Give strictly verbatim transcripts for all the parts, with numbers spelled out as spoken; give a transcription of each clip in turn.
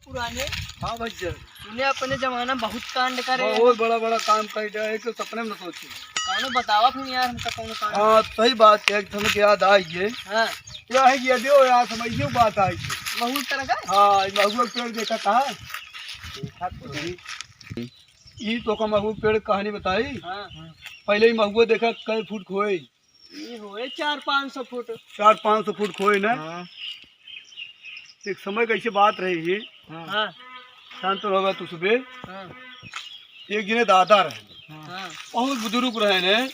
पुराने। हाँ भैया। सुने अपने जमाना में बहुत कांड करे। बहुत बड़ा बड़ा काम कर रहे हैं कि सपने में न सोचे। कौनो बतावा फिर यार हमका कौनो कांड। हाँ सही बात है, एक तो हमके याद आई है। हाँ। क्या है कि यदि वो यार समझियो बात आई है। महुआ तरह का? हाँ, ये महुआ के पेड़ देखा था। देखा तो है। ये तो का महुआ के पेड़ कहानी बताई। हाँ। पहले ही महुआ देखा कै फुट खोए। ये होए चार पाँच सौ फुट। चार पाँच सौ फुट खोए ना। हाँ। एक समय कैसे बात रही है। हाँ। हाँ। शांत रहो तू सुबह। हाँ। एक जने दादा रहे। हाँ। बहुत बुजुर्ग रहे ने। हाँ।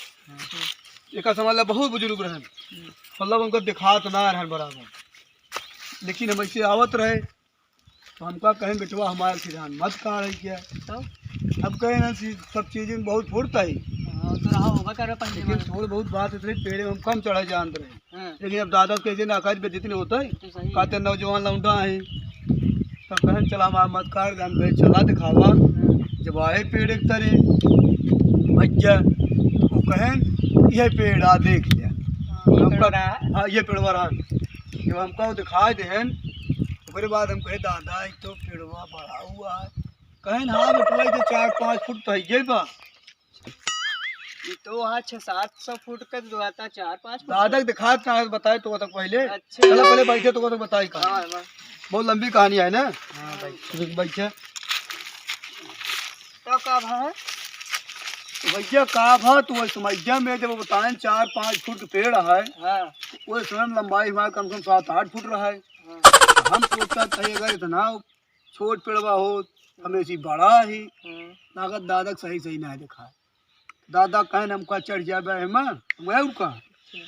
एक समझ ला बहुत बुजुर्ग रहे। हम्म। मतलब उनका दिखात ना रहन बराबर। लेकिन हम ऐसे आवत रहे। तो हमका कहें, "बेटवा, हमारे से धान मत काढ़ है क्या?" तो? अब कहे ना, सी-, सब चीजें में बहुत फुर्त है। हाँ, तो रहा होगा करे पहले लेकिन वाला। थोड़ बहुत बात इतने पेड़े में हम कम चढ़ा जानत रहे। हाँ। लेकिन अब दादा कैसे ना काज पे जितने होता है, तो सही कहते है। नौजवान लौंडा है, तब कहें, "चला हमारा मत काढ़ दे।" हम कहे, "चला दिखावा।" हाँ। जब आए पेड़ एक तरे, भैया, तो कहें, "यह पेड़ आ, देख लिया।" हाँ, ये हमका, पेड़ रहा। हाँ, ये पेड़वा रहा। जब हमका वो दिखाई देहन, ओकरे बाद हम कहे, "दादा, ई तो पेड़वा बड़ा हुआ है।" कहेन, "हाँ बेटवा, ई तो चार पाँच फुट तो है बा।" ई तो वहाँ छः सात सौ फुट का दुआता, चार पाँच फुट दादा का। के दिखात ना है, बताए तो तक पहले। अच्छा। चला पहले बैठे तो तक बताई कहानी। हाँ, हाँ। बहुत लंबी कहानी है ना। हाँ, बैठ। बैठे। तो का भा है? तो भैया का भा, तो वही समैया में जब बताएं चार पाँच फुट पेड़ है, हाँ। वो समय में लंबाई हमारे कम से कम सात आठ फुट रहा है। हाँ। हम सोचत है, अगर इतना छोट पेड़वा होत, हमें से बड़ा ही। हाँ। लागत दादा के सही सही ना दिखाए। दादा कहेन, "हमका चढ़ जाबे है माँ, हम गए उनका।" अच्छा।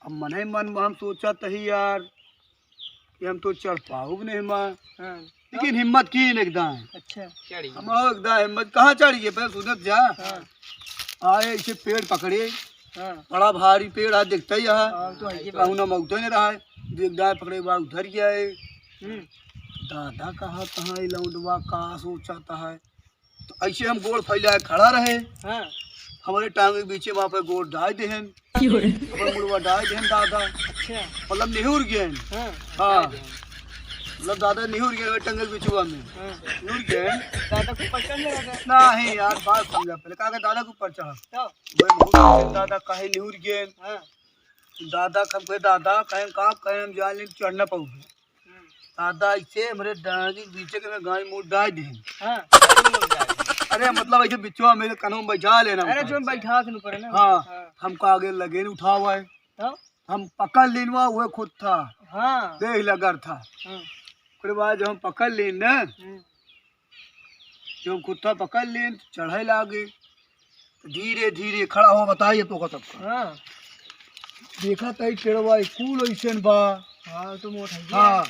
अब मने मन में हम सोचत ही यार कि हम तो चढ़ पाउब नहीं माँ। हाँ। लेकिन हिम्मत की नहीं एकदम। अच्छा। चढ़िए। हम और एकदम हिम्मत कहाँ चढ़िए, पहले सुनत जा। हाँ। आए ऐसे पेड़ पकड़े, हाँ। बड़ा भारी पेड़ है, दिखता ही है। हाँ, तो है ये बात। कहूँ ना मौते नहीं रहा है, देख दाए पकड़े बा उधर गया है। हम्म। दादा कहा कहाँ ये लौंडवा का सोचता है। तो ऐसे हम गोड़ फैलाए खड़ा रहे। हाँ। हमारे टांग के बीचे वहाँ पे गोड़ डाल देहन। क्यों रे? हमारे मुड़वा डाल देहन दादा। अच्छा। मतलब निहुर गए। हाँ। हाँ। मतलब दादा निहुर गए टंगे के बिचवा में। हाँ। निहुर गए। दादा को पकड़ ले रहा था। नहीं यार, बात समझा पहले। कहा कि दादा के ऊपर चढ़ा। तो? वही बहुत दादा काहे निहुर गए। हाँ। दादा कब कहे, दादा कहे, का कहे, हम जान लें, चढ़ ना पाऊँ। हम्म। दादा ऐसे हमरे डांगी के बीचे के में गाय मुड़ डाल दे। हाँ। अरे मतलब ऐसे बिचवा मेरे कनों में बैठा लेना अरे ऊपर। जो बैठा के ऊपर है ना। हाँ, हाँ। हमका आगे लगे नहीं उठावा है। तो? हम पकड़ लेनवा, वो खुद था। हाँ। देख लगर था। हाँ। ओकरे बाद जब हम पकड़ लेन ना, हम्म। जब हम खुद था पकड़ लेन, तो चढ़े लागे। धीरे धीरे खड़ा हो, बताइए तो का सबका। हाँ। देखा तई पेड़वा कुल ऐसन बा। हाँ, तो मोट है। हाँ।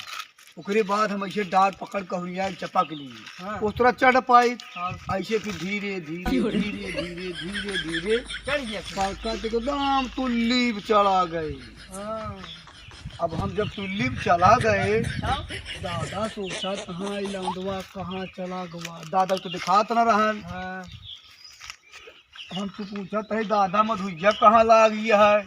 ओकरे बाद हम ऐसे डार पकड़ के हुइया चपक ली। हाँ। उस तरह चढ़ पाई। हाँ। ऐसे फिर धीरे, धीरे, क्यों रे? धीरे, धीरे, धीरे, धीरे चढ़ गया फिर। पकड़ के एकदम तुल्ली पे चढ़ा गए। हाँ। अब हम जब तुल्ली पे चला गए, हाँ। दादा सोचा कहाँ ई लौंडवा कहाँ चला गवा, दादा तो दिखात न रहन। हाँ। हम तो पूछत है, "दादा, मधुइया कहाँ लाग गया है?"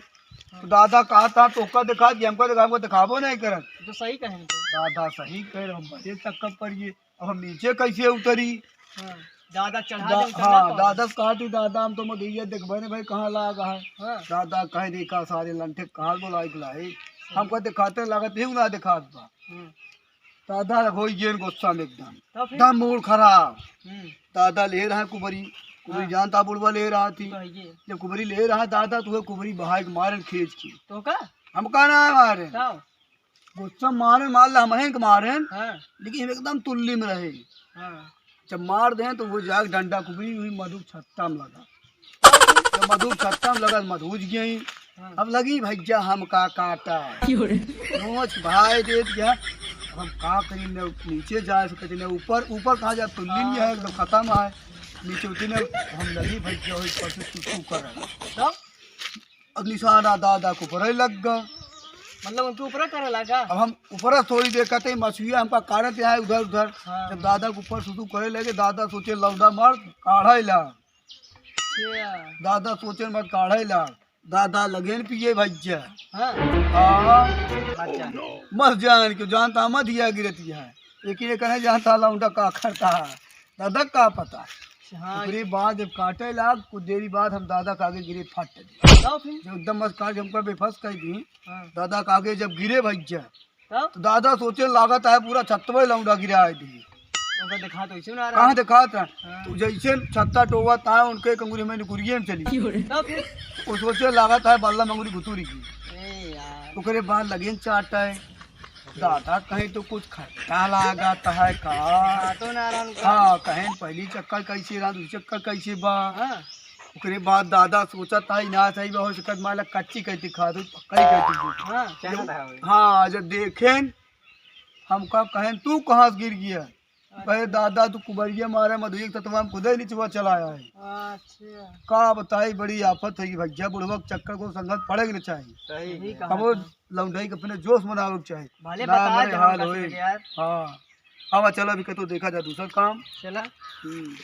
तो दादा कहत है, "तोका दिखा दिया, हमको दिखा, हमको दिखाबो नहीं करत।" तो सही कहे तो। दादा सही कहे, हम बड़े चक्कर पड़ गए। अब हम नीचे कैसे उतरी? हाँ, दादा चढ़ा दा-, दे, उतरना हाँ, तो। दादा से कहत ही, "दादा, हम तो मधुइया देखबे नहीं भाई, कहाँ लाग है?" हाँ। दादा कहे, "देखा सारे लंठे कहाँ बोलाई के लाए, हमको दिखाते लागत ही ना दिखात बा।" हाँ। दादा हो गए गुस्सा में एकदम। तो फिर? एकदम मूड खराब। हम्म। दादा ले रहा है कुबरी, कुबरी हाँ। जानता बुढ़वा ले रहा थी। तो है ये। जब कुबरी ले रहा दादा तो वह कुबरी बहाए के मारन खींच के। तो का? हम का ना मारे। का? गुस्सा मारन मार ला, हम के मारन। हाँ। लेकिन हम एकदम तुल्ली में रहे। हाँ। जब मार दें तो वो जाके डंडा कुबरी हुई मधु छत्ता में लगा। जब मधु छत्ता में लगा, मधुज गई। हाँ। अब लगी भैया हमका काटा। क्यों रे? नोच भाई दे दिया। अब हम का करी, न नीचे जाए सकते, न ऊपर, ऊपर कहाँ जाए, तुल्ली नहीं है, एकदम खत्म है। नीचे उतरी न, हम लगी भैया वही पर से सुसु कर रहे। तब? अब निशाना दादा के ऊपर लग गया। मतलब उनके ऊपर करे लगा? अब हम ऊपर थोड़ी देर कहते हैं, मछुआ हमका काटत यहाँ उधर उधर। हाँ। जब दादा के ऊपर सुसु करे लगे, दादा सोचे लौंडा मार, काढ़ा ही ला। अच्छा। दादा सोचे मत काढ़े ला, दादा लगे न पिए भैया। हाँ। हाँ। मत जान। मत जान के जानता मत दिया गिरती है। लेकिन ये कहना जानता लौंडा का करता है, दादा का पता। हाँ। ओकरे बाद जब काटे लाग, कुछ देरी बाद हम दादा के आगे गिरे, फट दे। तब फिर? जो एकदम मस्त काट के हमका बेफस कर दी। हाँ। दादा के आगे जब गिरे भैया, तब? तो दादा सोचे लागत है पूरा छतवे लौंडा गिरा दी। ओकर देखा तो ऐसे ना रहा। कहाँ देखात है? हाँ। तो जैसे छत्ता टोवा ता उनके कंगुरी में निकुरिए में चली। तब फिर? वो सोचे लागत है बल्ला मंगुरी घुतुरी की। ए यार। ओकरे बाद लगे चाट है। दादा कहे तो कुछ खट्टा लागत है का? हाँ, तो ना रहा उनका। हाँ, कहे पहली चक्कर कैसे रहा, दूसरी चक्कर कैसे बा? हाँ। ओकरे बाद दादा सोचत है ना सही बा, हो सकत माला कच्ची कैसे खा दो, पक्का ही कैसे दो। हाँ, चाहत है वो। हाँ, जब देखें हमका कहें, "तू कहाँ से गिर गया?" कहे, "दादा, तू कुबरिया मारे, मधुई के ततवा में खुदे निचवा चला आया है।" अच्छा। का बताई, बड़ी आफत है कि भैया, बुढ़वा के चक्कर को संगत पड़े के न चाहिए। सही सही है। कहा कबो था। लौंडई के अपने जोश मनावे के चाहिए। भले ना बता मरे दे हाल हमका होए। सब यार। हाँ। अब चला, अभी कतो देखा जा दूसरा काम। चला। हम्म।